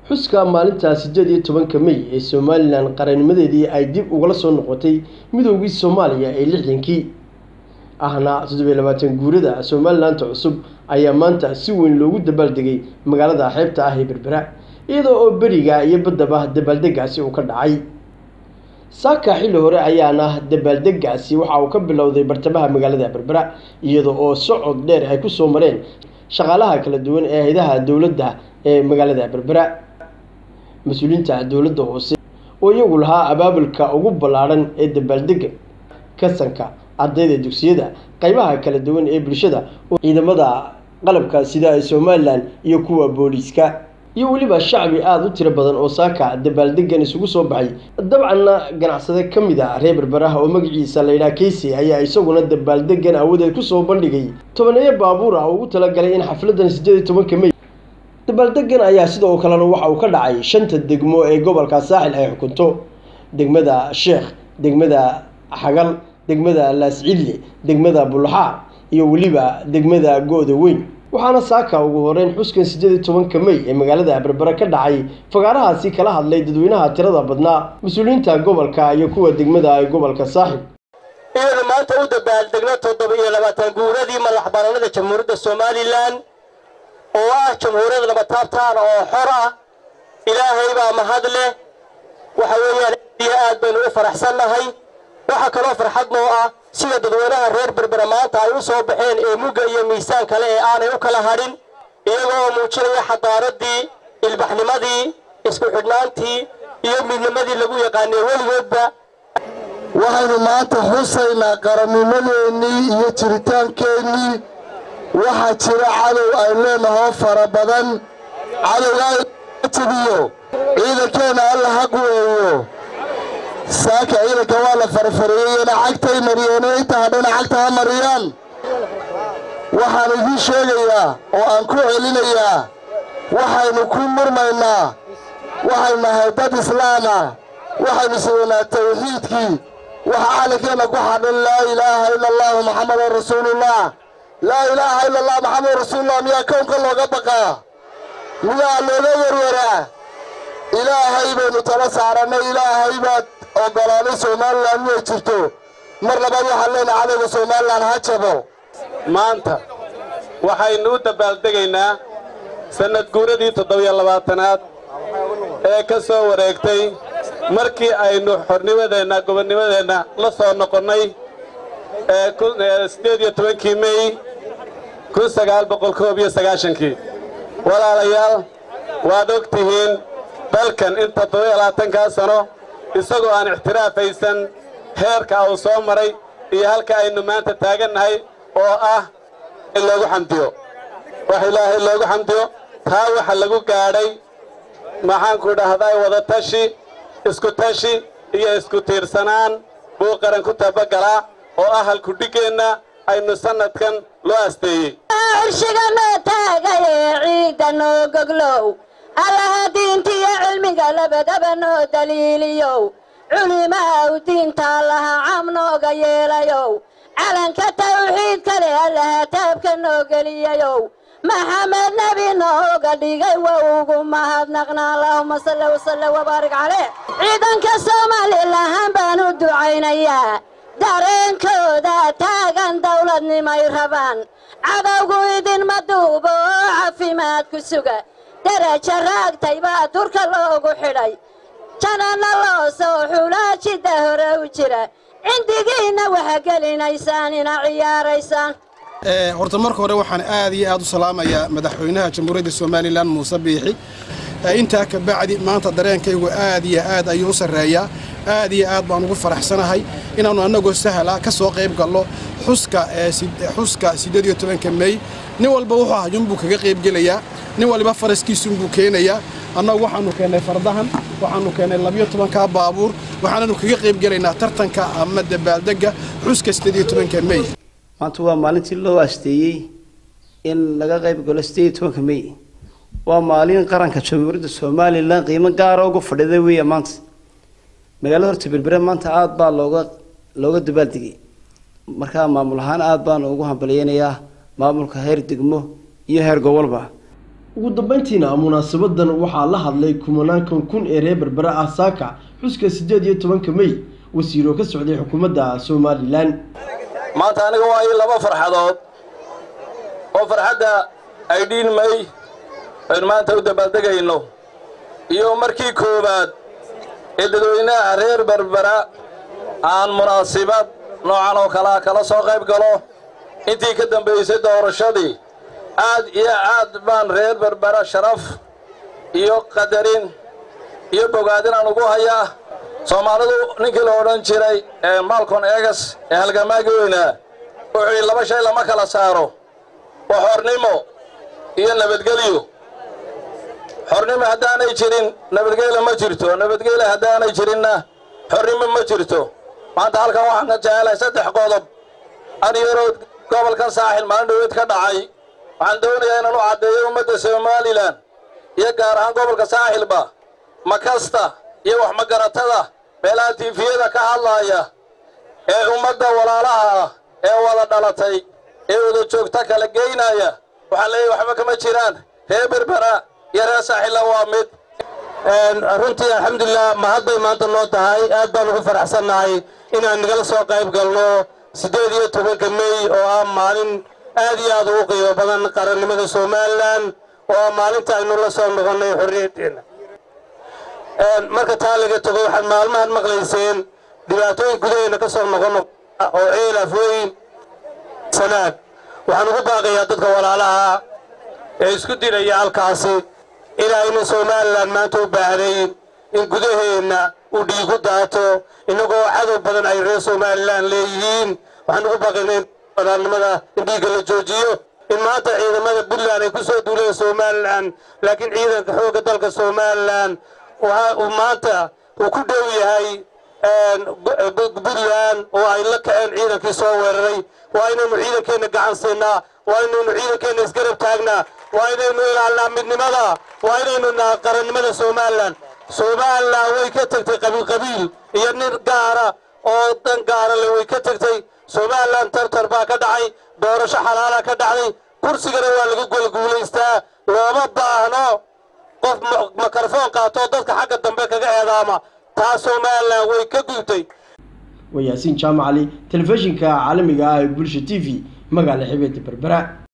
Xuska maalinta 18-ka May ee Somalilan qarannimadeedii ay dib ugala soo noqotay midoogii Soomaaliya ee 60-kii, ahna 27 guurada Somaliland cusub, ayaa maanta si weyn loogu dabaaldegay magaalada xeebta ah ee Berbera, iyadoo oo beriga iyo baddaba dabaaldegaasi uu ka dhacay. Saaka xilli hore ayaana dabaaldegaasi waxa uu ka bilowday bartamaha magaalada Berbera, iyada oo socod dheer ay ku soo mareen shaqaalaha kala duwan ee hay'adaha dowladda ee magaalada Berbera, mas-uuliyiinta dowladda hoose oo iyagu lahaa abaabulka ugu ballaaran ee dabaaldega, kasanka ardayda dugsiyada, qaybaha kala duwan ee bulshada, ciidamada qalabka sida ee Somalilan iyo kuwa booliiska, iyo weliba shacbi aada u tiro badan oo saaka dabaaldegan isugu soo baxay. Dabcanna ganacsade ka mid a reer Berberaha oo magaciisa la yidhaha Keysi ayaa isaguna dabaaldegan awadeed kusoo bandhigay tobaneeyo baabuur ah oo ugu talagalay in xafladan 18-ka May. Dabaaldegan ayaa sidoo kalena waxa uu ka dhacay shanta degmo ee gobolka Saaxil ay xukunto: degmada Sheekh, degmada Xagal, degmada Laascidle, degmada Bulxaar iyo weliba degmada Go'da Weyn. Waxaana saaka ugu horeyn xuskan 18-ka May ee magaalada Berbera ka dhacay fagaarahaasi kala hadlay dadweynaha tirada badnaa mas-uuliyiinta gobolka iyo kuwa degmada ee gobolka Saaxil. Inaynu maanta u dabaaldegno 27 guuradii madax bannaanida Jamhuuriyadda Somalilan, oo ah jamhuuriyad lama taabtaan oo xor ah, Ilaahay baa mahad leh. Waxa weeyaan iyo aad baynu u faraxsannahay. Waxaa kaloo farxad noo ah sida dadweynaha reer Berbera maanta ay u soo baxeen ee mugga iyo miisaan kale ee aanay u kala hadhin, iyagoo muujinaya xadaaradii, ilbaxnimadii, isku xidhnaantii iyo midnimadii lagu yaqaanay weligoodba. Waxaynu maanta xusaynaa qarannimadeennii iyo jiritaankeenii. Waxaa jira cadow ay leenahoo fara badan. Cadowgaa jabiyo, ciidankeenna Alla ha quweeyo. Saaka ciidanka waa la farfariyeyna, cagtay mariyeene, inta hadhana cagta ha mariyaan. Waxaan idiin sheegayaa oo aan ku celinayaa, waxaynu ku murmaynaa, waxaynu nahay dad islaama, waxaynu sidanaa tawxiidkii. Waxa calankeenna ku xadhan "Laa ilaaha ila Allahu Maxamedun rasuulullah". Laa ilaaha ila Allah Maxamedun rasuulullah, miyaa kownka looga baqaa? Miyaa looga werweraa? Ilaahay baynu tala saarannay, Ilaahay baad oggolaaday Somalilan inay jirto. Mar labaad waxaan leenahay, cadowga Somalilan ha jabo. Maanta waxaynu u dabaaldegaynaa sannad guuradii 27aad ee ka soo wareegtay markii aynu xornimadeenna, gobonnimadeenna la soo noqonnay ee 18-kii Mey 1991-kii. Walaalayaal, waad og tihiin dalkan in 27-kaa sano isagoo aan ictiraafaysan heerka uu soo maray iyo halka aynu maanta taagannahay, oo ah in loogu xamdiyo, wax Ilaahay loogu xamdiyo. Taa waxa lagu gaadhay, maxaanku dhahday, wadatashi, isku tashi iyo isku tiirsanaan buu qaran ku tabagalaa, oo ah halkudhiggeenna aynu sannadkan loo asteeyey. Curshiga noo taagaye, ciidda noo goglow, Allaha diintiyo cilmiga labadaba noo daliiliyow, culimaha u diinta Allaha caam nooga yeelayow, calanka tawxiid kale Allaha taabka noo geliyayow, Maxamed nebi nooga dhigay, wa ugu mahadnaqna. Allaahuma salli wasalli wabaarik caleyh. Ciidanka Somalilahan baan u ducaynayaa, dareenkooda taagan dowladnimay rabaan. Cadowgu idinma duubo oo caafimaad ku suga. Daraja raagtay baa durka loogu xidhay, janana loo soo xulaa, jidda hore u jira. Cindigiinna waxa gelinaysaan ina ciyaaraysaan. Horta marka hore waxaan aad iyo aad u salaamayaa madaxweynaha Jamhuuriyadda Somalilan, Muuse Biixi. Intaa ka bacdi, maanta dareenkaygu aad iyo aad ayuu u sarreeyaa. Aad iyo aad baan ugu faraxsanahay inaannu annagoo sahla ka soo qayb gallo xuska 18-ka Mey. Nin walba wuxuu hayuunbuu kaga qaybgelayaa, nin waliba faraskiisuunbuu keenayaa. Annagu waxaannu keennay fardahan, waxaannu keennay 12-ka baabuur, waxaananu kaga qaybgelaynaa tartanka ama dabaaldegga xuska 18-ka Mey. Maanta waa maalintii loo asteeyey in laga qayb galo 18-ka Mey. Waa maalin qaranka Jamhuuriyadda Somalilan qiimo gaara ugu fadhida weeya. Maanta magaalada horta Berbere maanta aada baa looga dabaaldegay. Markaa maamul ahaan aada baan ugu hambalyeynayaa maamulka heer degmo iyo heer gobolba. Ugu dambeyntiina munaasabadan waxaa la hadlay kumanaankan kun ee reer Berbera ah saaka xuska 18-ka May wasiiro ka socday xukuumadda Somalilan. Maanta aniga waa ii laba farxadood oo farxadda ay dhiin May aynu maanta u dabaaldegayno iyo markii koowaad ee dadweynaha reer Berbera aan munaasibad noocan oo kalea kala soo qayb galo intii ka dambaysay doorashadii. Aad iyo aad baan reer Berbera sharaf iyo qadarin iyo bogaadin aan ugu hayaa. Soomaalidu ninkii la odhan jiray ee Malcolm X ee halgamaagi weynaa wuxuu yidhi laba shay lama kala saaro, waa xornimo iyo nabadgelyo. Xornimo haddaanay jirin nabadgelyo ma jirto, nabadgelyo haddaanay jirinna xornimo ma jirto. Maanta halkan waxaan ka jecelahay 3 qodob. Aniyaroo gobolkan Saaxil maalin dhaweed ka dhacay, waxaan doonayaa inaan u caddeeyo ummadda Somalilan iyo gaar ahaan gobolka Saaxilba makasta iyo wax magaratada meelaha tiifiyada ka hadlaaya ee ummadda walaalaha ah ee wada dhalatay ee wada joogta kala geynaya. Waxaan leeyahay waxba kama jiraan, reer Berbera iyo reer Saaxilla waa mid. Runtii alxamdulilah mahad bay maanta noo tahay, aad baan ugu faraxsannahay inaan nagala soo qayb galno 18-ka May oo ah maalin aad iyo aad ugu qiimo badan qarannimada Somalilan oo ah maalinta aynu la soo noqonnay xorriyaddeena. Marka taa laga tago waxaad maalmahan maqlayseen dhibaatooyin gudaheena ka soo noqon oo ceel afweyn sanaag. Waxaan ugu baaqayaa dadka walaalaha ee isku dilaya halkaasi ilaahayna Somalilan maanta u baahnayn in gudaheenna uu dhiigu daato innagoo cadow badan ay reer Somalilan leeyihiin. Waxaan ugu baaqaynaa in walaalnimada in dhiigga la joojiyo, in maanta ciidamada Puntland ay ku soo duuleen Somalilan, laakiin ciidanka xoogga dalka Somalilan waxa uu maanta uu ku dhow yahay Puntland oo ay la kaceen ciidankii soo weeraray. Waa inaynu ciidankeenna gacan siinaa, waa inaynu ciidankeenna isgarab taagnaa, waa inaynu ilaalnaa midnimada, waa inaynu qarannimada Somalilan. Somalilan way ka tagtay qabiil qabiil iyo nin gaara oo dan gaara leh way ka tagtay. Somalilan tartar baa ka dhacay, doorasho xalaala ka dhacday, kursigana waa lagu guulguulaystaa. Looma baahno qof makarafoon qaato dadka xagga dambe kaga eedaama, taa Somalilan way ka gudubtay. Waa Yaasiin Jaamac Cali, telefishinka caalamiga ah ee Bulsha TV, magaala xebeeda Berbera.